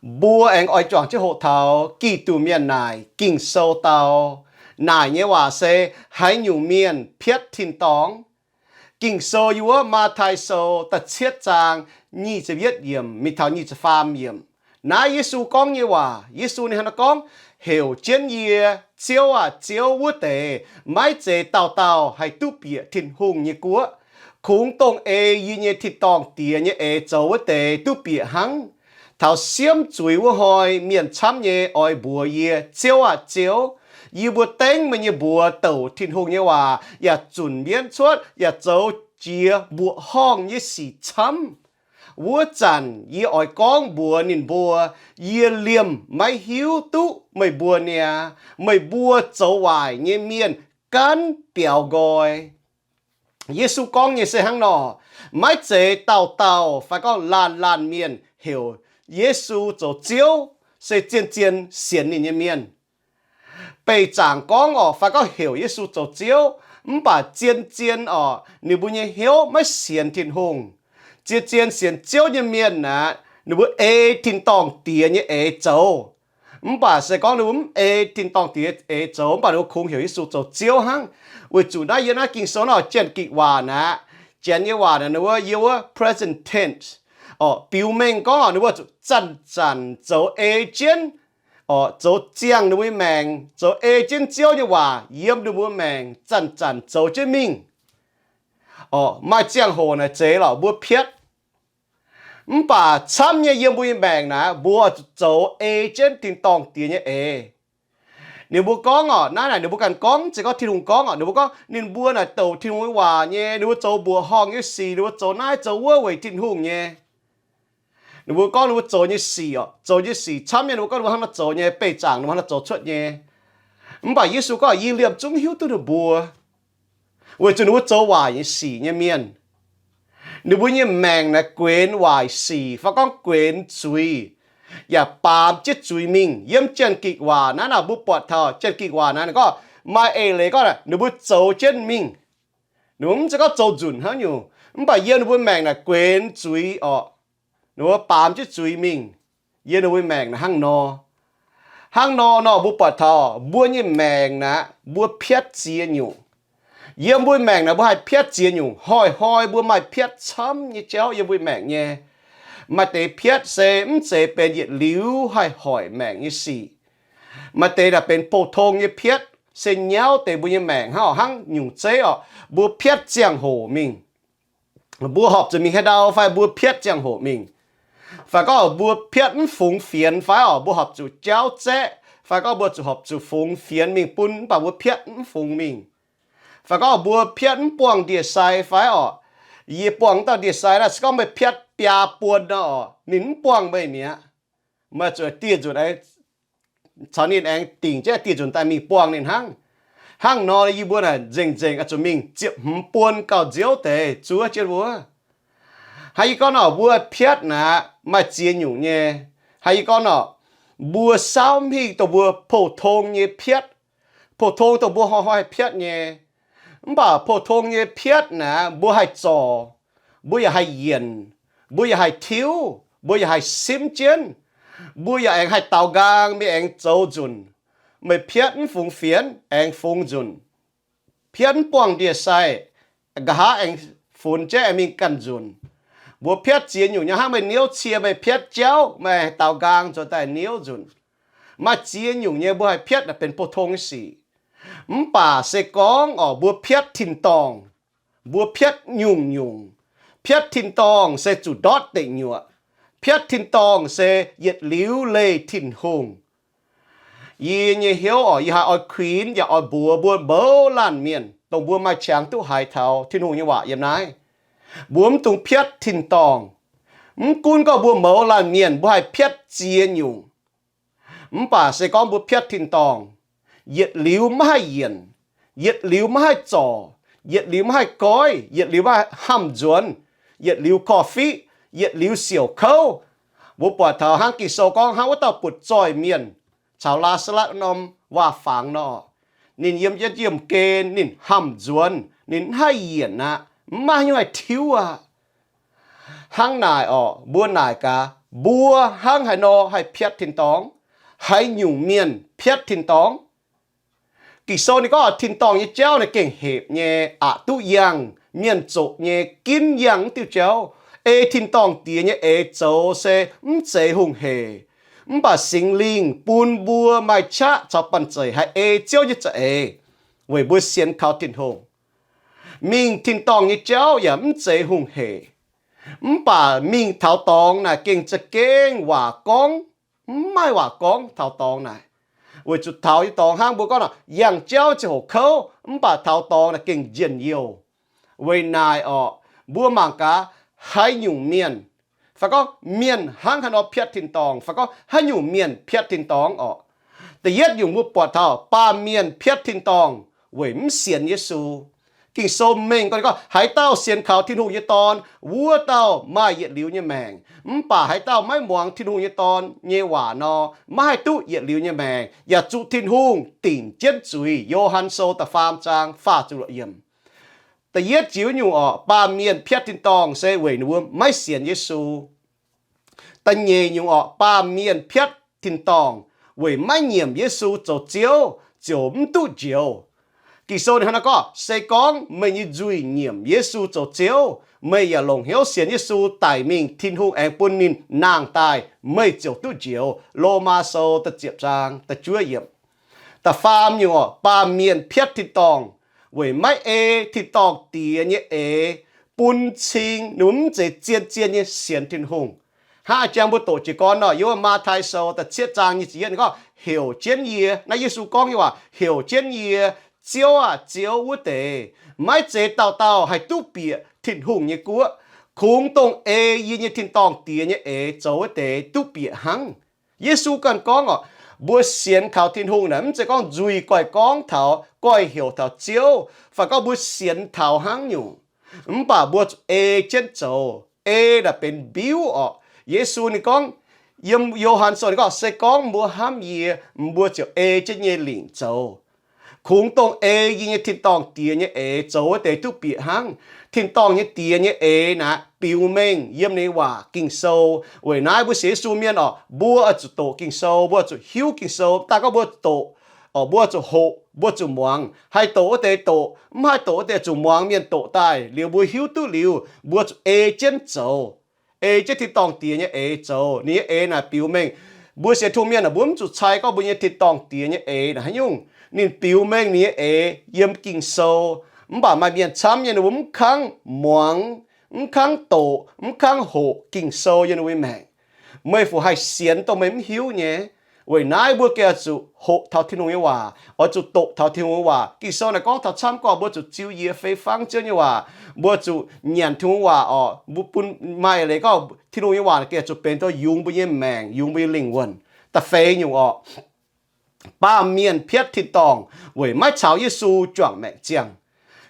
Mbuo aengx oix juangc jienv hoqc taux Giduc mienh naaic Ging-Sou dau. Naaic nyei waac se haaix nyungc mienh piatv tin-dorngh. Ging-Sou yiem wuov Matv^tai Sou da'cietv zaang nyic ziepc yietv yiemc mingh taux nyic ziepc faam yiemc. Naaiv Yesu gorngv nyei waac, Yesu ninh hnangv naaiv gorngv, Heuc jienv yie, Ziouv aah! Ziouv! Wuov deix maiv zeiz dauh dauh haih duqv bieqc Tin-Hungh nyei guoqv. Kungx dongh ei yie nyei tin-dorngh Diex nyei eix zoux wuov deix duqv bieqc hnangv. Taux siemv zuiz wuov hnoi mienh camv nyei oix mbuox yie, Ziouv aah! Ziouv! Yie mbuo dengv meih nyei mbuox douc Tin-Hungh nyei waac yaac zunc mienv cuotv yaac zoux jiex mbuoqc horngh nyei sic camv. Wuov zanc yie oix gorngv mbuox ninh mbuo, Yie liemh maiv hiuv duqv meih mbuo niaa. Meih mbuo zoux waaic nyei mienh gaanv biaux nqoi. Yesu gorngv nyei se hnangv nor, maiv zeiz dauh dauh fai gorngv laanh laanh mienh heuc Yesu zoux Ziouv, se zien-zien sienx ninh nyei mienh. Beih zaangc gorngv orqc, fai gorngv heuc Yesu zoux Ziouv, mv baac zien-zien orqc, ninh mbuo nyei hnyouv maiv sienx Tin-Hungh. Zien-zien sienx Ziouv nyei mienh aeqv, ninh mbuo ei tin-dorngh Diex nyei eix zoux. Mv baac se gorngv ninh mbuo mv ei tin-dorngh Diex eix zoux, mv baac ninh mbuo kungx heuc Yesu zoux Ziouv hnangv. Weic zuqc naaiv yiem naaiv Ging-Sou nor, Janx-Gikc waac naaic, Janx nyei waac naaic, ninh mbuo yiem wuov present tense, orqc, biux mengh gorngv orqc, ninh mbuo zuqc zanc-zanc zoux ei jienv, orqc, zoux ziangh ninh mbuo nyei maengc, zoux ei jienv Ziouv nyei waac yiem ninh mbuo maengc, zanc-zanc zoux jienv mingh. Orqc, maaih ziangh hoc naaic zeiz lorqc mbuo piatv. Mv baac camv nyei yiem mbuo nyei maengc naaic, mbuo zuqc zoux ei jienv tin-dorngh Diex nyei eix. Ninh mbuo gorngv orqc, naaiv naaic ninh mbuo ganh gorngv, zeiz gorngv Tin-Hungh gorngv orqc, ninh mbuo gorngv, ninh mbuo naaic douc Tin-Hungh nyei waac nyei, ninh mbuo zoux mbuoqc horngh nyei sic, ninh mbuo zoux naaiv zoux wuov weic Tin-Hungh nyei. Ninh mbuo gorngv ninh mbuo zoux nyei sic orqc, zoux nyei sic camv nyei, ninh mbuo gorngv ninh mbuo hnangv nor zoux nyei, beih zaangc ninh mbuo hnangv nor zoux cuotv nyei. Mv baac Yesu gorngv, Yie liemh zungv hiuv duqv ninh mbuo, weic zuqc ninh mbuo zoux waaic nyei sic nyei mienh. Ninh mbuo nyei maengc naaic guenx waaic sic fai gorngv guenx zuiz, yaac baamz jienv zuiz mingh. Yiem Janx-Gikc waac naaiv, naaic mbuo buatc taux Janx-Gikc waac naaiv, ninh gorngv maaih eix leiz gorngv ninh mbuo zoux jienv mingh. Ninh mbuo mv zeiz gorngv zoux nzunc hnangv nyungc, mv baac yiem ninh mbuo maengc naaic guenx zuiz orqc, ninh mbuo baamz jienv zuiz mingh. Yiem ninh mbuo maengc naaic hnangv nor. Hnangv nor nor mbuo buatc taux mbuo nyei maengc naaic mbuo piatv ziex nyungc. Yiem mbuo maengc naaic mbuo haih piatv ziex nyungc. Hnoi-hnoi mbuo maaih piatv camv nyei jauv yiem mbuo maengc nyei. Maaih deix piatv se mv zeiz benx yietc liuz haih hoic maengc nyei sic. Maaih deix naaic benx pou-tong nyei piatv, se nyauv deix mbuo nyei maengc hnangv, hnangv nyungc zeiv orqc, mbuo piatv ziangh hoc mingh. Mbuo horpc zuqc mingh haaix ndau fai mbuo piatv ziangh hoc mingh. Fai gorngv mbuo piatv mv fungx fienx fai orqc, mbuo horpc zuqc jauv zaeqv, fai gorngv mbuo zuqc horpc zuqc fungx fienx mingh bun, mv baac mbuo piatv mv fungx mingh. Fai gorngv mbuo piatv mv buangh ndie-sai fai orqc, yie buangh mv dauh ndie-sai naaic, se gorngv meih piatv biaa buon nor orqc, ninh mv buangh meih mi'aqv. Meih zuqc dieh nzunc aengx caux ninh aengx dingc jienv dieh nzunc daaih mingh buangh ninh hnangv. Hnangv nor yie mbuo naaic nzengc-nzengc oix zuqc mingh ziepc hmz buon gauh nziouv deix zuov jienv wuov. Hnangv yie gorngv nor, mbuo piatv naaic maaih ziex nyungc nyei. Hnangv yie gorngv nor, mbuo saauv mingh dongh mbuo pou-tong nyei piatv, pou-tong dongh mbuo hnoi-hnoi haih piatv nyei. Mv baac pou-tong nyei piatv naaic mbuo haih zorc, mbuo yaac haih yienc, mbuo yaac haih tiuv, mbuo yaac haih simv jienv, mbuo yaac aengx haih daaux nqaang mingh aengx zoux nzunc. Meih piatv mv fungx fienx aengx fungx nzunc. Piatv mv buangh ndie-sai, nqa'haav aengx funx jienv aengx mingh ganh nzunc. Mbuo piatv ziex nyungc nyei hnangv meih niouv cie, meih piatv jauv, meih daaux nqaang zoux daaih niouv nzunc. Maaih ziex nyungc nyei mbuo haih piatv naaic benx pou-tong nyei sic. Mv baac se gorngv orqc, mbuo piatv tin-dorngh, mbuo piatv nyungc-nyungc. Piatv tin-dorngh se zuqc ndortv deic nyuoqc. Piatv tin-dorngh se yietc liuz leih Tin-Hungh. Yie nyei hnyouv orqc, yie haiz oix kuinx yaac oix mbuox mbuo mouz laanh mienh dongh mbuo maaih qangx duqv haiz taux Tin-Hungh nyei waac yiem naaiv, mbuo mv dungx piatv tin-dorngh. Mv gunv gorngv mbuo mouz laanh mienh mbuo haih piatv ziex nyungc, mv baac se gorngv mbuo piatv tin-dorngh, yietc liuz maiv haih yienc, yietc liuz maiv haih zorc, yietc liuz maiv haih goiv, yietc liuz maiv haih hamh nzuonx, yietc liuz korv-fiqv, yietc liuz siouc kouv. Mbuo buatc taux hnangv Ging-Sou gorngv hnangv wuov dauh butv-zoih mienh caux Laa^saa^latv norm waac-fangx nor, ninh yiem jienv yiemh gen, ninh hamh nzuonx, ninh mv haih yienc aqv, mv maaih haaix nyungc haih tiuv aqv. Hnangv naaic orqc, mbuo naaic gaax, Mbuo hnangv haaix nor haih piatv tin-dorngh? Haaix nyungc mienh piatv tin-dorngh? Ging-Sou ninh gorngv tin-dorngh nyei jauv naaiv gengh hepc nyei, aqc duqv yangh, mienh zoqc nyei, ginv yangh wuov diuh jauv. Ei tin-dorngh diex nyei eix zoux se mv zeiz hungh hec, mv baac Singx Lingh bun mbuo maaih qaqv caux banh zeic haih ei Ziouv nyei za'eix, weic mbuo sienx kaux Tin-Hungh. Mingh tin-dorngh nyei jauv yaac mv zeiz hungh hec, mv baac mingh taux dorngx naaic gengh za'gengh waac gorngv, mv maaih waac gorngv taux dorngx naaic. Weic zuqc taux nyei dorngx hnangv mbuo gorngv nor, yangh jauv ziangh hoc kouv, mv baac taux dorngx naaic gengh njien-youh. Weic naaic orqc, mbuo mangc gaax haaix nyungc mienh, fai gorngv mienh hnangv haaix nor piatv tin-dorngh, fai gorngv haaix nyungc mienh piatv tin-dorngh orqc. Da'yietv nyungc mbuo buatc taux baamh mienh piatv tin-dorngh weic mv sienx Yesu. Ging-Sou mengh gorngv, gorngv haaix dauh sienx kaux Tin-Hungh nyei Dorn, wuov dauh maaih yietc liuz nyei maengc. Mv baac haaix dauh maiv muangx Tin-Hungh nyei Dorn nyei waac nor, maiv haih duqv yietc liuz nyei maengc, yaac zuqc Tin-Hungh dingc jienv zuiz. Yo^han Sou da'faam zaang faah ziepc luoqc yiemc. Da'yietv ziux nyungc orqc, baamh mienh piatv tin-dorngh se weic ninh mbuo maiv sienx Yesu. Da'nyeic nyungc orqc, baamh mienh piatv tin-dorngh weic maiv nyiemc Yesu zoux Ziouv ziouc mv duqv njoux. Ging-Sou ninh hnangv naaiv gorngv, se gorngv meih nyei nzuih nyiemc Yesu zoux Ziouv, meih yaac longc hnyouv sienx Yesu daic mingh, Tin-Hungh aengx bun ninh nangh daaih, meih ziouc duqv njoux. Lomaa Sou da'ziepc zaang da'juov yiemc. Da'faam nyungc orqc, baamh mienh piatv tin-dorngh weic maiv ei tin-dorngh diex nyei eix bun cing ninh mbuo mv zeiz zien-zien nyei sienx Tin-Hungh. Hnangv a'jang mbuo doqc jiez gorn nor, yiem Matv^tai Sou da'cietv zaang nyic ziepc yietv ninh gorngv, heuc jienv yie. Naaiv Yesu gorngv nyei waac, heuc jienv yie, Ziouv aah, Ziouv, wuov deix, maiv zeiz dauh dauh haih duqv bieqc Tin-Hungh nyei guoqv. Kungx dongh ei yie nyei tin-dorngh diex nyei eix zoux wuov deix duqv bieqc hnangv. Yesu ganh gorngv orqc, mbuo sienx kaux Tin-Hungh naaic mv zeiz gorngv nzuih goiv gorngv taux, goiv heuc taux Ziouv, fai gorngv mbuo sienx taux hnangv nyungc, mv baac mbuo zuqc ei jienv zoux. Ei naaic benx mbiuv orqc. Yesu ninh gorngv, yiem Yo^han Sou ninh gorngv, se gorngv mbuo hnamv yie, mbuo ziouc ei jienv nyei lingc zoux. Kungx dongh ei yie nyei tin-dorngh diex nyei eix zoux wuov deix duqv bieqc hnangv. Tin-dorngh nyei diex nyei eix naaic biux mengh yiem ninh waac Ging-Sou. Weic naaiv mbuo sienx Yesu mienh orqc, mbuo oix zuqc doqc Ging-Sou, mbuo oix zuqc hiuv Ging-Sou. Mv daan gorngv mbuo zuqc doqc, orqc, mbuo zuqc hoqc, mbuo zuqc muangx. Haih doqc wuov deix doqc, mv haih doqc wuov deix zuqc muangx mienh doqc daaih liuz mbuo hiuv duqv liuz, mbuo zuqc ei jienv zoux. Ei jienv tin-dorngh diex nyei eix zoux. Ninh nyei eix naaic biux mengh. Mbuo sienx Tin-Hungh mienh aah, mbuo mv zuqc cai gorngv mbuo nyei tin-dorngh diex nyei eix naaic haaix nyungc. Ninh biux mengh ninh nyei eix yiem Ging-Sou. Mv baac maaih mienh camv nyei ninh mbuo mv kangv muangx, mv kangv doqc, mv kangv hoqc Ging-Sou yiem ninh mbuo nyei maengc. Meih fu haih sienx dongh meih mv hiuv nyei. Weic naaiv mbuo gengh oix zuqc hoqc taux Tin-Hungh nyei waac, oix zuqc doqc taux Tin-Hungh nyei waac. Ging-Sou naaic gorngv taux camv gorngv mbuo zuqc ziux njiec fei fangv Ziouv nyei waac, mbuo zuqc nyanc Tin-Hungh nyei waac orqc, mbuo bun maaih leiz gorngv Tin-Hungh nyei waac gengh zuqc benx dongh yungz mbuo nyei maengc, yungz mbuo nyei lingh wuonh. Da'feix nyungc orqc, baamh mienh piatv tin-dorngh weic maiv caux Yesu juangc maengc ziangh.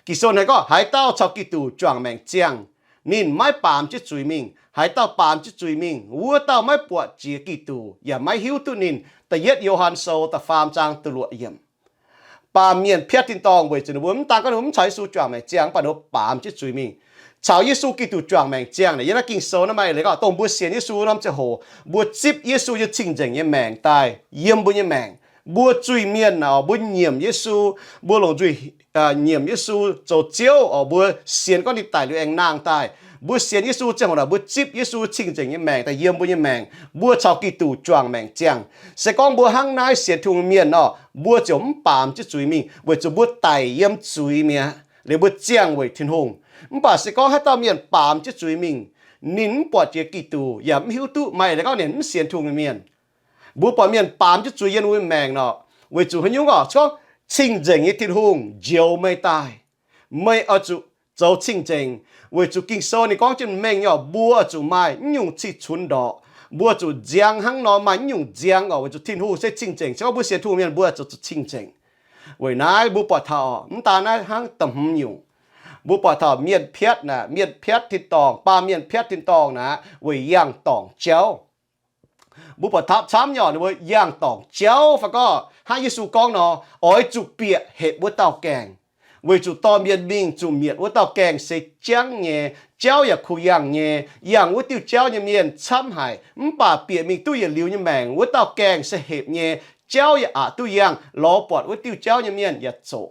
Ging-Sou naaic gorngv haaix dauh caux Giduc juangc maengc ziangh, ninh maiv baamz jienv zuiz mingh. Haaix dauh baamz jienv zuiz mingh, wuov dauh maiv buatc jiex Giduc yaac maiv hiuv duqv ninh. Da'yietv Yo^han Sou da'faam zaang da'luoqc yiemc. Baamh mienh piatv tin-dorngh weic zuqc ninh mbuo mv daan gorngv ninh mbuo mv caux Yesu juangc maengc ziangh, mv baac ninh mbuo baamz jienv zuiz mingh. Caux Yesu Giduc juangc maengc ziangh naaic, yiem naaiv Ging-Sou naaiv maaih leiz gorngv dongh mbuo sienx Yesu norm ziangh hoc, mbuo zipv Yesu nyei cing-nzengc nyei maengc daaih yiem mbuo nyei maengc. Mbuo zuiz mienh naaic, mbuo nyiemc Yesu, mbuo longc nzuih nyiemc Yesu zoux Ziouv orqc, mbuo sienx gorngv ninh daic liuz aengx nangh daaih. Mbuo sienx Yesu ziangh hoc naaic, mbuo zipv Yesu cing-nzengc nyei maengc daaih yiem mbuo nyei maengc, mbuo caux Giduc juangc maengc ziangh. Se gorngv mbuo hnangv naaiv sienx Tin-Hungh mienh nor, mbuo ziouc mv baamz jienv zuiz mingh, weic zuqc mbuo daic yiem zuiz mi'aqv, liuz mbuo ziangh weic Tin-Hungh. Mv baac se gorngv haaix dauh mienh baamz jienv zuiz mingh, ninh mv buatc jiex Giduc yaac mv hiuv duqv, maaih leiz gorngv ninh mv sienx Tin-Hungh nyei mienh. Mbuo buatc mienh baamz jienv zuiz yiem ninh mbuo maengc nor, weic zuqc haaix nyungc orqc? Se gorngv cing-nzengc nyei Tin-Hungh njoux meih daaih, meih oix zuqc zoux cing-nzengc. Weic zuqc Ging-Sou ninh gorngv jienv mengh nyei orqc, mbuo oix zuqc maaih mv nyungc cih cunx ndorqc. Mbuo zuqc nziang hnangv nor maaih mv nyungc nziang orqc, weic zuqc Tin-Hungh se cing-nzengc. Se gorngv mbuo sienx Tin-Hungh mienh, mbuo oix zuqc cing-nzengc. Weic naaiv mbuo buatc taux orqc, mv daan naaiv hnangv da'hmz nyungc, mbuo buatc taux mienh piatv naaic, mienh piatv tin-dorngh, baamh mienh piatv tin-dorngh naaic weic yangh dorngc jauv. Mbuo buatc taux camv nyei orqc, ninh mbuo yangh dorngc jauv fai gorngv hnangv Yesu gorngv nor, oix zuqc bieqc hepc wuov dauh gaengh. Weic zuqc dorh mienh mingh zuqc mietc wuov dauh gaengh se jangv nyei, jauv yaac kuh yangh nyei. Yangh wuov diuh jauv nyei mienh camv haic, mv baac bieqc mingh duqv yietc liuz nyei maengc wuov dauh gaengh se hepc nyei, jauv yaac aqc duqv yangh, lorz buatc wuov diuh jauv nyei mienh yaac zoqc.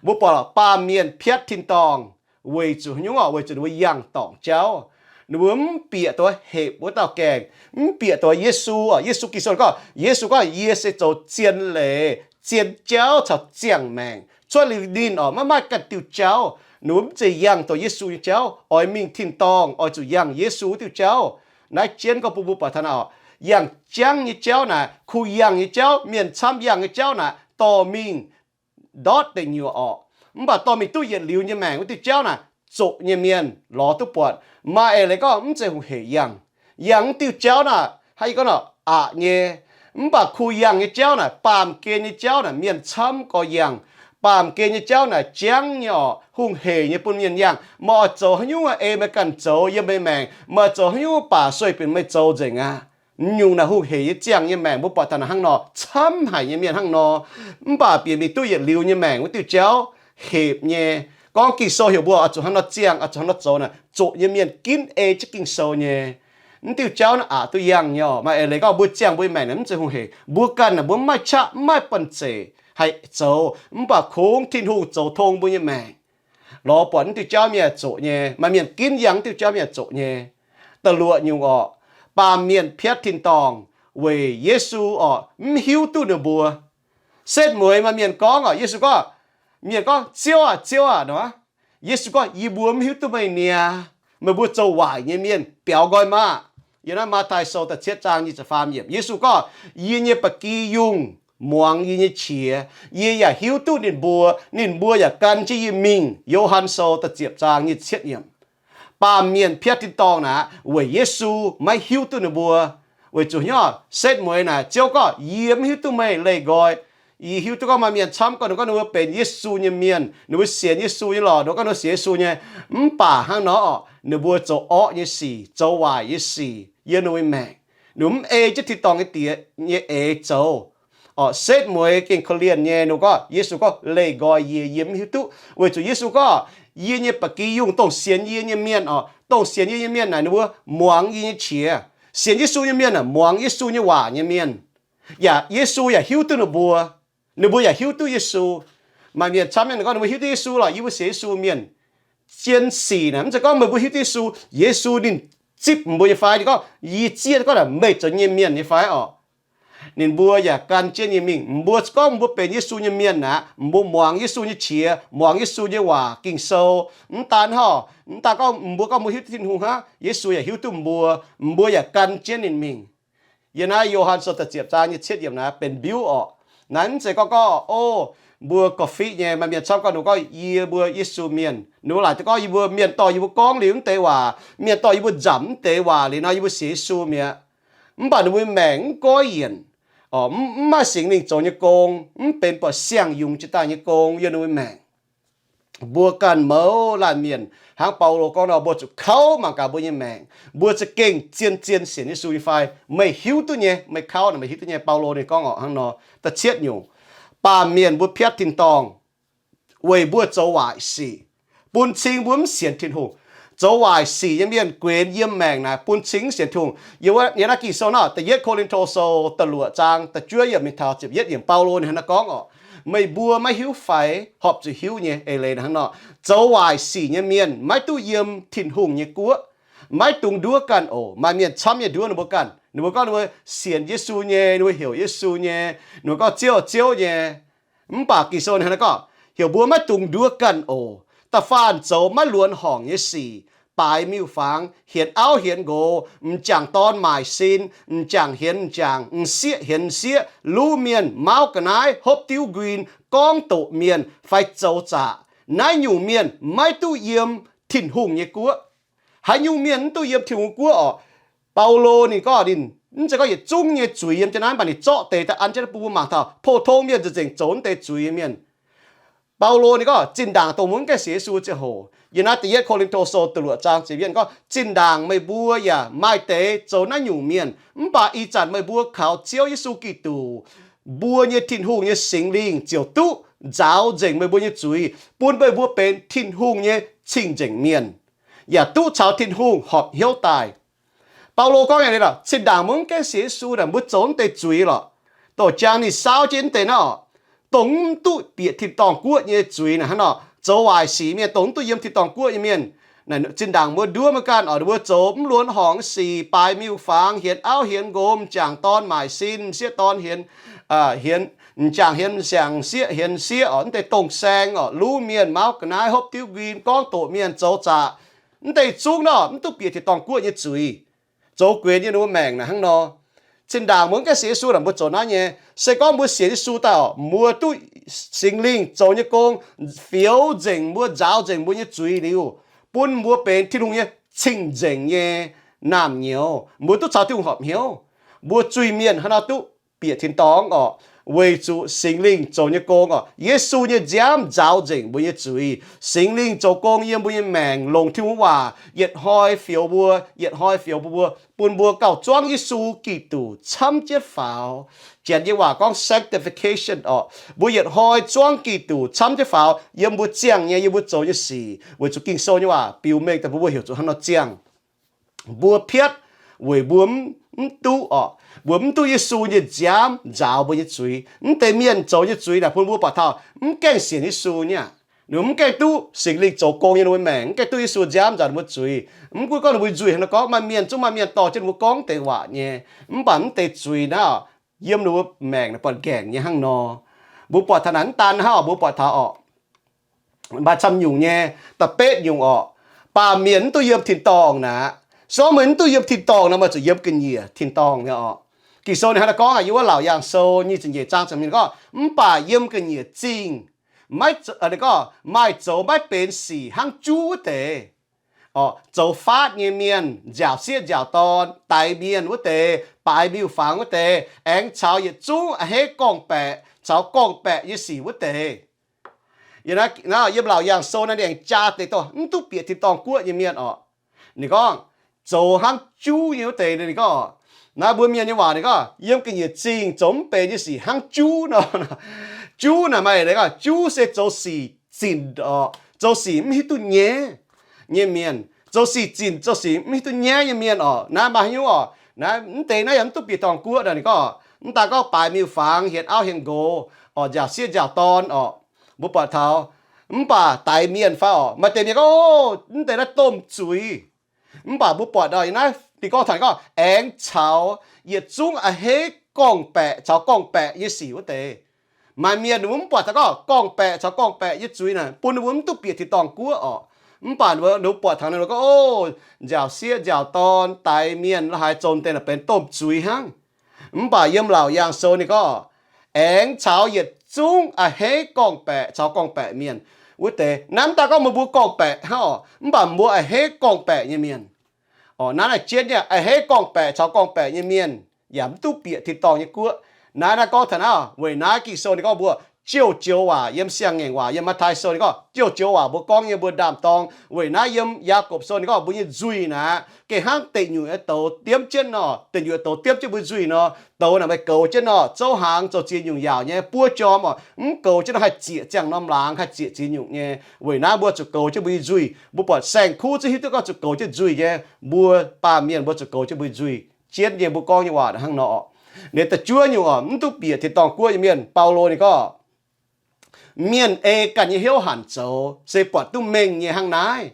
Mbuo buatc baamh mienh piatv tin-dorngh weic zuqc haaix nyungc orqc? Weic zuqc ninh mbuo yangh dorngc jauv. Ninh mbuo mv bieqc duqv hepc wuov dauh gaengh, mv bieqc duqv Yesu orqc. Yesu Giduc gorngv, Yesu gorngv, Yie se zoux zien leiz, zien jauv caux ziangh maengc. Cuotv liuz ninh orqc, maiv maaih ganh diuh jauv. Ninh mbuo mv zeiz yangh duqv Yesu nyei jauv, oix mingh tin-dorngh oix zuqc yangh Yesu wuov diuh jauv. Naaiv jienv gorngv bun mbuo buatc taux naaic orqc, yangh jangv nyei jauv naaic, kuh yangh nyei jauv, mienh camv yangh nyei jauv naaic, dorh mingh ndortv deic nyuoqc orqc. Mv baac dorh mingh duqv yietc liuz nyei maengc wuov diuh jauv naaic, zoqc nyei mienh lorz duqv buatc. Maaih eix leiz gorngv mv zeiz hungh heic yangh. Yangh wuov diuh jauv naaic, hnangv yie gorngv nor, aqc nyei. Mv baac kuh yangh nyei jauv naaic, baamh gen nyei jauv naaic, mienh camv gorx yangh. Baamh gen nyei jauv naaic jangv nyei orqc, hungh heic nyei bun mienh yangh. Meih oix zoux haaix nyungc ei meih ganh zoux yiem meih maengc. Meih oix zoux haaix nyungc baac sueih benx meih zoux nzengc aqv. Nyungc naaic hungh heic nyei ziangh nyei maengc mbuo buatc taux naaic hnangv nor, camv haic nyei mienh hnangv nor. Mv baac bieqc mingh duqv yietc liuz nyei maengc wuov diuh jauv, hepc nyei. Gorngv Ging-Sou heuc mbuo oix zuqc hnangv nor ziangh, oix zuqc hnangv nor zoux naaic, zoqc nyei mienh ginv ei jienv Ging-Sou nyei. Mv diuh jauv naaic aqc duqv yangh nyei orqc. Maaih eix leiz gorngv mbuo ziangh mbuo nyei maengc naaic mv zeiz hungh heic, mbuo ganh naaic mbuo mv maaih qaqv, mv maaih banh zeic haih zoux, mv baac kungx Tin-Hungh zoux tong mbuo nyei maengc. Lorz buatc mv diuh jauv mienh zoqc nyei, maaih mienh ginv yangh mv diuh jauv mienh zoqc nyei. Da'luoqc nyungc orqc, baamh mienh piatv tin-dorngh weic Yesu orqc, mv hiuv duqv ninh mbuo. Setv mueiz maaih mienh gorngv orqc, Yesu gorngv, mienh gorngv, Ziouv aac, Ziouv aac, nor. Yesu gorngv, Yie mbuo mv hiuv duqv meih niaa. Meih mbuo zoux waaic nyei mienh biaux nqoi maah! Yiem naaiv Matv^taai Sou da'cietv zaang nyic ziepc faam yiemc, Yesu gorngv, Yie nyei ba'gi yungh muangx yie nyei qiex. Yie yaac hiuv duqv ninh mbuo, ninh mbuo yaac gan jienv yie mingh. Yo^han Sou da'ziepc zaang nyic ziepc cietv yiemc. Baamh mienh piatv tin-dorngh naaic weic Yesu maiv hiuv duqv ninh mbuo. Weic zuqc hnyouv setv mueiz naaic, Ziouv gorngv, Yie mv hiuv duqv meih leih nqoi. Yie hiuv duqv gorngv maaih mienh camv gorngv ninh gorngv ninh mbuo benx Yesu nyei mienh, ninh mbuo sienx Yesu nyei lorqc, ninh gorngv ninh mbuo sienx Yesu nyei. Mv baac hnangv nor, ninh mbuo zoux orqv nyei sic, zoux waaic nyei sic yiem ninh mbuo maengc. Ninh mv ei jienv tin-dorngh nyei Diex nyei eix zoux. Orqc, setv mueiz gengh korv-lienh nyei, ninh gorngv, Yesu gorngv, Leih nqoi yie, yie mv hiuv duqv. Weic zuqc Yesu gorngv, Yie nyei ba'gi yungh, dongh sienx yie nyei mienh orqc, dongh sienx yie nyei mienh naaic ninh mbuo muangx yie nyei qiex. Sienx Yesu nyei mienh aah, muangx Yesu nyei waac nyei mienh. Yaac Yesu yaac hiuv duqv ninh mbuo. Ninh mbuo yaac hiuv duqv Yesu. Maaih mienh camv mienh gorngv ninh mbuo hiuv duqv Yesu lorqc, yie mbuo sienx Yesu mienh. Zien sic naaic mv zeiz gorngv meih mbuo hiuv duqv Yesu, Yesu ninh zipv mbuo nyei fai? Ninh gorngv, Yie zieqv gorngv naaic meih zoux nyei mienh nyei fai orqc? Ninh mbuo yaac gan jienv nyei mingh. Mbuo gorngv mbuo benx Yesu nyei mienh aqv, mbuo muangx Yesu nyei qiex, muangx Yesu nyei waac Ging-Sou. Mv daan hnangv, mv daan gorngv mbuo gorngv mbuo hiuv duqv Tin-Hungh hnangv, Yesu yaac hiuv duqv mbuo, mbuo yaac gan jienv ninh mingh. Yiem naaiv Yo^han Sou da'ziepc zaang nyic ziepc cietv yiemc naaiv benx mbiuv orqc. Naaiv mv zeiz gorngv gorngv, o, mbuo gorqv-fiqv nyei. Maaih mienh camv gorngv ninh gorngv, Yie mbuo Yesu mienh. Ninh mbuo laaic duqv gorngv yie mbuo, mienh dorh yie mbuo gorngv liuz mv deix waac, mienh dorh yie mbuo nzamc mv deix waac liuz nor yie mbuo sienx Yesu mi'aqv. Mv baac ninh mbuo maengc mv goiv yienc, mv maaih Singx Lingh zoux nyei gong, mv benx buatc siang-yungz jiex daaih nyei gong yiem ninh mbuo maengc. Mbuo ganh mouz laanh mienh hnangv Baulo gorngv nor, mbuo zuqc kauv mangc gaax mbuo nyei maengc, mbuo za'gengh zien-zien sienx Yesu nyei fai? Meih hiuv duqv nyei, meih kauv naaic meih hiuv duqv nyei. Baulo ninh gorngv orqc hnangv nor. Da'cietv nyungc, baamh mienh mbuo piatv tin-dorngh weic mbuo zoux waaic sic, bun cing mbuo mv sienx Tin-Hungh. Zoux waaic sic nyei mienh guenx yiem maengc naaic bun cing mv sienx Tin-Hungh. Yiem naaiv Ging-Sou nor, da'yietv Ko^lin^to Sou da'luoqc zaang da'juov yiemc mingh taux ziepc yietv yiemc, Baulo ninh hnangv naaiv gorngv orqc, Meih mbuo maiv hiuv fai? Horpc zuqc hiuv nyei. Eix leiz hnangv nor, zoux waaic sic nyei mienh maiv duqv yiem Tin-Hungh nyei guoqv. Maiv dungx nduov ganh oc. Maaih mienh camv nyei nduov ninh mbuo ganh. Ninh mbuo gorngv ninh mbuo sienx Yesu nyei, ninh mbuo heuc Yesu nyei, ninh mbuo gorngv Ziouv, Ziouv nyei. Mv baac Ging-Sou ninh hnangv naaiv gorngv, heuc mbuo maiv dungx nduov ganh oc. Da'faanh zoux maiv luonx horngc nyei sic, baaix miuc-fangx, hienx auv hienx nqox, m'jangc dorn maaic sin, m'jangc hienx m'jangc, m'sieqv hienx m'sieqv, luv mienh, mauv ga'naaiv, hopv diuv nquin, gorngv doqc mienh, fai zoux zaqc, naaiv nyungc mienh maiv duqv yiem Tin-Hungh nyei guoqv. Haaix nyungc mienh mv duqv yiem Tin-Hungh guoqv orqc? Baulo ninh gorngv ninh mv zeiz gorngv yietc zungv nyei zuiz yiem jienv naaiv, mv baac ninh zorqv deix daaih an jienv bun mbuo mangc taux pou-tong mienh nzengc-nzengc zoux mv deix zuiz nyei mienh. Baulo ninh gorngv zinh ndaangc dongh mbuo mv gaengh sienx Yesu ziangh hoc, yiem naaiv da'yietv Ko^lin^to Sou da'luoqc zaang ziepc yietv ninh gorngv, zinh ndaangc meih mbuo yaac maaih deix zoux naaiv nyungc mienh, mv baac ih zanc meih mbuo kaux Ziouv Yesu Giduc, mbuo nyei Tin-Hungh nyei Singx Lingh ziouc duqv nzaaux nzengc meih mbuo nyei zuiz, bun meih mbuo benx Tin-Hungh nyei cing-nzengc mienh, yaac duqv caux Tin-Hungh horpc hnyouv daaih. Baulo gorngv yaac liuz, zinh ndaangc mbuo mv gaengh sienx Yesu naaic, mbuo zoux mv deix zuiz lorqc. Dongh jang ninh saauv jienv mv deix naaiv oc, dongh mv duqv bieqc tin-dorngh guoqv nyei zuiz naaic hnangv nor, zoux waaic sic mienh, dongh mv duqv yiem tin-dorngh guoqv nyei mienh. Zinh ndaangc mbuo nduov maiv ganh oc, mbuo zoux mv luonx horngc sic, baaix miuc-fangx, hienx auv hienx nqox, m'jangc dorn maaic sin, m'sieqv dorn hienx, hienx, m'jangc hienx m'siangx, m'sieqv hienx m'sieqv oc, mv deix dongh saeng oc, luv mienh, mauv ga'naaiv, hopv diuv nquin, gorngv doqc mienh, zoux zaqc, mv deix zungv nor mv duqv bieqc tin-dorngh guoqv nyei zuiz. Zoux guenx nyei ninh mbuo maengc naaic hnangv nor. Zinh ndaangc mbuo mv gaengh sienx Yesu naaic mbuo zoux naaiv nyei. Se gorngv mbuo sienx Yesu daaih oc, mbuo duqv Singx Lingh zoux nyei gong fioux nzengc mbuo, nzaaux nzengc mbuo nyei zuiz liuz, bun mbuo benx Tin-Hungh nyei cing-nzengc nyei naamh nyouz, mbuo duqv caux Tin-Hungh horpc hnyouv. Mbuo zuiz-mienh hnangv nor duqv bieqc tin-dorngh oc, weic zuqc Singx Lingh zoux nyei gong oc. Yesu nyei nziaamv nzaaux nzengc mbuo nyei zuiz. Singx Lingh zoux gong yiem mbuo nyei maengc, longc Tin-Hungh waac yietc hnoi fioux mbuo, yietc hnoi fioux mbuo, bun mbuo gauh zuangv Yesu Giduc camv jienv faaux. Janx nyei waac gorngv sanctification oc. Mbuo yietc hnoi zuangv Giduc camv jienv faaux yiem mbuo ziangh nyei, yiem mbuo zoux nyei sic, weic zuqc Ging-Sou nyei waac biux mengh daaih bun mbuo heuc zuqc hnangv nor ziangh. Mbuo piatv weic mbuo mv duqv oc, mbuo mv duqv Yesu nyei nziaamv nzaaux mbuo nyei zuiz. Mv deix mienh zoux nyei zuiz naaic bun mbuo buatc taux mv gaengh sienx Yesu nyei aqv. Ninh mbuo mv gaengh duqv Singx Lingh zoux gong yiem ninh mbuo maengc, mv gaengh duqv Yesu nziaamv nzaaux ninh mbuo zuiz. Mv gunv gorngv ninh mbuo nzuih hnangv nor gorngv, maaih mienh, zungv maaih mienh dorh jienv mbuo gorngv deix waac nyei, mv baac mv deix zuiz naaiv yiem ninh mbuo maengc naaic buatc nqaengc nyei hnangv nor. Mbuo buatc taux naaic mv daan hnangv oc, mbuo buatc taux oc, maaih camv nyungc nyei. Da'betv nyungc oc, baamh mienh mv duqv yiem tin-dorngh naaic. Se gorngv meih mv duqv yiem tin-dorngh nor, meih zuqc yiem ga'nyiec tin-dorngh nyei oc. Ging-Sou ninh hnangv naaiv gorngv aqv, yiem wuov Laauc Yaangh Sou nyic ziepc nyeic zaang ziepc hmz gorngv, mv baac yiem ga'nyiec zingh, maiv, ninh gorngv maaih zoux maiv benx sic hnangv juv wuov deix, zoux faatv nyei mienh, nziaauc sieqv nziaauc dorn, daix mienh wuov deix, baaix miuc-fangx wuov deix, aengx caux yietc zungv a'hneiv gorngv-baeqc caux gorngv-baeqc nyei sic wuov deix. Yiem Laauc Yaangh Sou naaiv ninh aengx jaa deix dongh mv duqv bieqc tin-dorngh guoqv nyei mienh oc. Ninh gorngv, zoux hnangv juv nyei wuov deix, ninh gorngv, naaiv mbuo mienh nyei waac ninh gorngv yiem ga'nyiec zingh zoux mv benx nyei sic hnangv juv nor. Juv naaic maaih, juv se zoux sic zinc oc, zoux sic mv hiuv duqv nyaiv nyei mienh, zoux sic zinc, zoux sic mv hiuv duqv nyaiv nyei mienh oc. Naaiv maaih haaix nyungc oc, naaiv mv deix naaiv yaac mv duqv bieqc tin-dorngh guoqv nor. Ninh gorngv, mv daan gorngv baaix miuc-fangx, hienx auv hienx nqox, nziaauc sieqv nziaauc dorn oc, mbuo buatc taux, mv baac daix mienh fai oc, maaih deix mienh gorngv, mv deix naaiv domh zuiz. Mv baac mbuo buatc naaiv, ninh gorngv taux gorngv aengx caux yietc zungv a'hneiv gorngv-baeqc caux gorngv-baeqc nyei sic wuov deix. Maaih mienh ninh mbuo mv buatc taux gorngv gorngv-baeqc caux gorngv-baeqc nyei zuiz naaic bun ninh mbuo mv duqv bieqc tin-dorngh guoqv oc. Mv baac ninh mbuo buatc taux ninh mbuo gorngv, o, nziaauc sieqv nziaauc dorn, daix mienh la'haaix zoux deix naaic benx domh zuiz hnangv. Mv baac yiem Laauc Yaangh Sou ninh gorngv, aengx caux yietc zungv a'hneiv gorngv-baeqc caux gorngv-baeqc mienh wuov deix. Naaiv mv daan gorngv meih mbuo gorngv-baeqc hnangv oc, mv baac mbuo a'hneiv gorngv-baeqc nyei mienh. Naaiv naaic jienv nyei, a'hneiv gorngv-baeqc caux gorngv-baeqc nyei mienh yaac mv duqv bieqc tin-dorngh nyei guoqv. Naaiv naaiv gorngv taux naaiv, weic naaiv Ging-Sou ninh gorngv mbuo jouh-joux waac, yiem Siang-Ngaengc Waac, yiem Matv^tai Sou ninh gorngv jouh-joux waac mbuo gorngv nyei mbuo ndaam-dorng. Weic naaiv yiem Yaagorpc Sou ninh gorngv mbuo nyei nzuih naaic gengh hnangv deic nyuoqc nyei douz diemv jienv nor. Deic nyuoqc nyei douz diemv jienv mbuo nyei nzuih nor, douz naaic meih goux jienv nor, zouv hnaangx zoux ziex nyungc yaauc nyei, buov jorm oc, mv goux jienv nor haih zieqc ziangh norm laangz, haih zieqc ziex nyungc nyei. Weic naaiv mbuo zuqc goux jienv mbuo nyei nzuih. Mbuo buatc saeng-kuv zungv hiuv duqv gorngv zuqc goux jienv nzuih nyei. Mbuo baamh mienh mbuo zuqc goux jienv mbuo nyei nzuih. Jienv nyei mbuo gorngv nyei waac hnangv nor oc. Liuz da'juov nyungc oc, mv duqv bieqc tin-dorngh guoqv nyei mienh, Baulo ninh gorngv, mienh ei ganh nyei hnyouv hanc zoux se buatc duqv mengh nyei hnangv naaiv.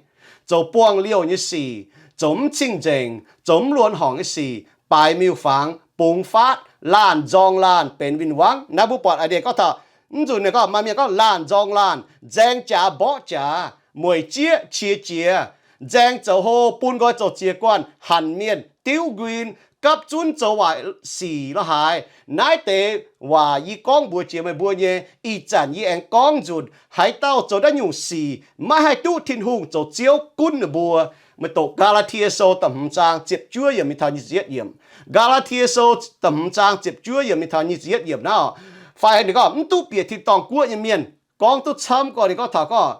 Zoux buangh liouh nyei sic, zoux mv cing-nzengc, zoux mv luonx horngc nyei sic, baaix miuc-fangx, bungx faatv, laanh nzorng laanh, benx win-wangv. Naaiv mbuo buatc a'ndiev gorngv taux, mv nzunc ninh gorngv maaih mienh gorngv laanh nzorng laanh, nzaeng jaax mborqv jaax, mueic jieqv qiex jiez, nzaeng zoux hlo, bun nqoi zoux ziex guanh, hanc mienh, diuv nquin, gapv zunv zoux waaic sic la'haaix. Naaiv deix waac yie gorngv mbuox jiex meih mbuo nyei. Ih zanc yie aengx gorngv nzunc, haaix dauh zoux naaiv nyungc sic maiv haih duqv Tin-Hungh zoux Ziouv gunv ninh mbuo. Meih doqc Gaa^laa^tie Sou da'hmz zaang ziepc juov yiemc mingh taux nyic ziepc yietv yiemc. Gaa^laa^tie Sou da'hmz zaang ziepc juov yiemc mingh taux nyic ziepc yietv yiemc naaiv, fai ninh gorngv mv duqv bieqc tin-dorngh guoqv nyei mienh, gorngv duqv camv gorngv, ninh gorngv taux gorngv,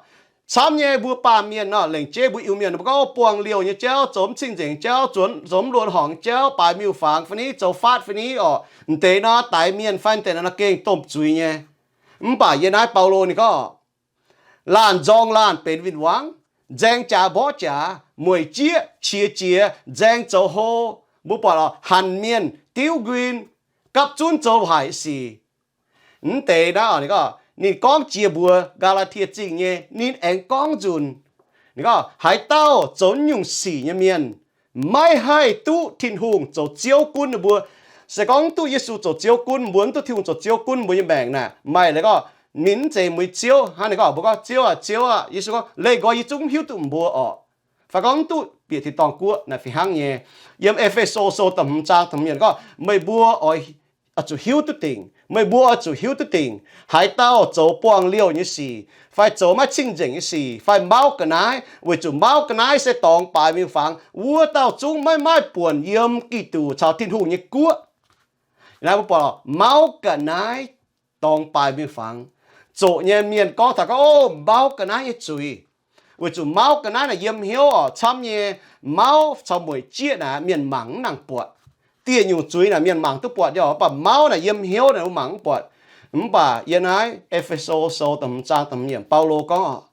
camv nyei mbuo baamh mienh nor, lengc jeiv mbuo Iu-Mienh mbuo gorngv buangh liouh nyei jauv, zoux mv cing-nzengc jauv, zoux mv luonx horngc nyei jauv, baaix miuc-fangx fai ni, zoux faatv fai ni oc, m'deix nor daix mienh fai m'deix nor gengh domh zuiz nyei. Mv baac yie naaiv Baulo ninh gorngv, laanh nzorng laanh benx win-wangv, nzaeng jaax mborqv jaax, mueic jieqv qiex jiez, nzaeng zoux hlo, mbuo buatc oc, hanc mienh, diuv nquin, gapv zunv zoux waaic sic. Mv deix naaiv ninh gorngv, ninh gorngv jiex mbuox Gaa^laa^tie Zingh nyei, ninh aengx gorngv nzunc. Ninh gorngv, haaix dauh zoux nyungc sic nyei mienh maiv haih duqv Tin-Hungh zoux Ziouv gunv ninh mbuo. Se gorngv mv duqv Yesu zoux Ziouv gunv mbuo, mv duqv Tin-Hungh zoux Ziouv gunv mbuo nyei maengc naaic, maaih leiz gorngv ninh mv zeiz mbuo nyei Ziouv. Hnangv ninh gorngv, mbuo gorngv, Ziouv aah, Ziouv aah. Yesu gorngv, leih nqoi yie zungv mv hiuv duqv mbuo orqc. Fai gorngv mv duqv bieqc tin-dorngh guoqv naaic fih hnangv nyei. Yiem E^fe^so Sou da'hmz zaang da'hmz yiemc gorngv, meih mbuo oix zuqc hiuv duqv dingc, meih mbuo oix zuqc hiuv duqv dingc, haaix dauh zoux buangh liouh nyei sic, fai zoux maiv cing-nzengc nyei sic, fai mauv ga'naaiv, weic zuqc mauv ga'naaiv se dorngx baaix miuc-fangx, wuov dauh zungv maiv maaih buonc yiem Giduc caux Tin-Hungh nyei guoqv. Naaiv mbuo buatc mauv ga'naaiv dorngx baaix miuc-fangx. Zoqc nyei mienh gorngv taux gorngv, o, mauv ga'naaiv nyei zuiz. Weic zuqc mauv ga'naaiv naaic yiem hnyouv oc, camv nyei, mauv caux mueic jieqv naaic mienh mangc mv nangc buatc. Dieh nyungc zuiz naaic mienh mangc duqv buatc nyei oc, mv baac mauv naaic yiem hnyouv naaic mbuo mangc mv buatc. Mv baac yiem naaiv E^fe^so Sou da'hmz zaang da'hmz yiemc Baulo gorngv oc,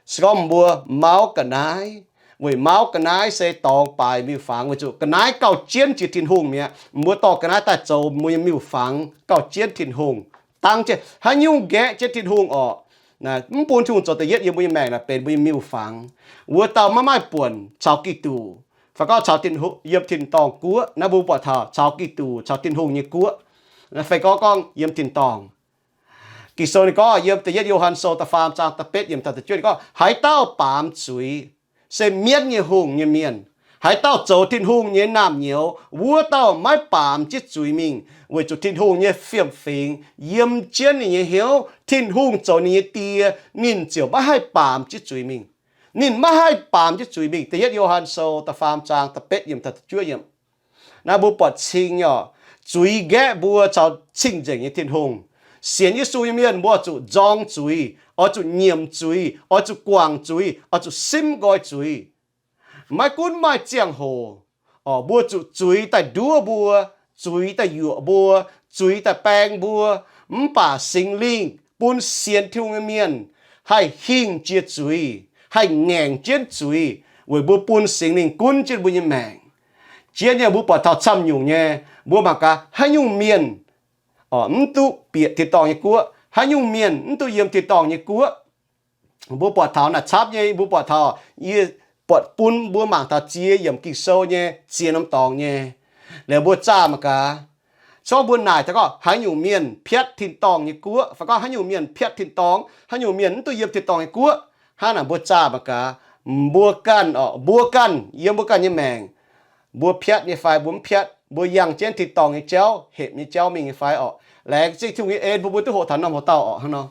se gorngv mbuo mauv ga'naaiv, weic mauv ga'naaiv se dorngx baaix miuc-fangx, weic zuqc ga'naaiv gauh jienv jiex Tin-Hungh mi'aqv. Mbuo dorh ga'naaiv daaih zoux mbuo nyei miuc-fangx gauh jienv Tin-Hungh. Dangv jienv haaix nyungc nqaeqv jienv Tin-Hungh orqc, mv bun Tin-Hungh zoux da'yietv yiem mbuo nyei maengc naaic benx mbuo nyei miuc-fangx. Wuov dauh maiv maaih buonc caux Giduc, fai gorngv caux Tin-Hungh yiem tin-dorngh guoqv. Naaiv mbuo buatc taux caux Giduc, caux Tin-Hungh nyei guoqv, fai gorngv, gorngv yiem tin-dorngh. Ging-Sou ninh gorngv yiem da'yietv Yo^han Sou da'faam zaang da'betv yiemc taux da'juov ninh gorngv, haaix dauh baamz zuiz se mienv nyei hungh nyei mienh. Haaix dauh zoux Tin-Hungh nyei naamh nyouz, wuov dauh maiv baamz jienv zuiz mingh, weic zuqc Tin-Hungh nyei fiem-fingx yiem jienv ninh nyei hnyouv. Tin-Hungh zoux ninh nyei Die, ninh ziouc maiv haih baamz jienv zuiz mingh. Ninh maiv haih baamz jienv zuiz mingh. Da'yietv Yo^han Sou da'faam zaang da'betv yiemc taux da'juov yiemc. Naaiv mbuo buatc cing nyei oc, zuiz nqaeqv mbuo caux cing-nzengc nyei Tin-Hungh. Sienx Yesu nyei mienh mbuo oix zuqc nzorng zuiz, oix zuqc nyiemc zuiz, oix zuqc guangc zuiz, oix zuqc simv nqoi zuiz. Maiv gunv maaih ziangh hoc, mbuo zuqc zuiz daaih nduov mbuo, zuiz daaih yuoqc mbuo, zuiz daaih baeng mbuo, mv baac Singx Lingh bun sienx Tin-Hungh nyei mienh haih hingh jiex zuiz, haih ngaengc jienv zuiz, weic mbuo bun Singx Lingh gunv jienv mbuo nyei maengc. Jienv nyei mbuo buatc taux camv nyungc nyei, mbuo mangc gaax haaix nyungc mienh mv duqv bieqc tin-dorngh nyei guoqv, haaix nyungc mienh mv duqv yiem tin-dorngh nyei guoqv. Mbuo buatc taux naaic camv nyei, mbuo buatc taux, yie buatc bun mbuo mangc taux ziex yiemc Ging-Sou nyei ziex norm dorngx nyei. Liuz mbuo zaah mangc gaax, se gorngv mbuo naaic taux gorngv haaix nyungc mienh piatv tin-dorngh nyei guoqv, fai gorngv haaix nyungc mienh piatv tin-dorngh, haaix nyungc mienh mv duqv yiem tin-dorngh nyei guoqv, hnangv naaic mbuo zaah mangc gaax, mbuo ganh oc, mbuo ganh, yiem mbuo ganh nyei maengc, mbuo piatv nyei fai mbuo mv piatv, mbuo yangh jienv tin-dorngh nyei jauv, hepc nyei jauv mingh nyei fai orqc. Laengz zingh Tin-Hungh nyei en bun mbuo duqv hoqc taux norm hoc dauh orqc hnangv nor.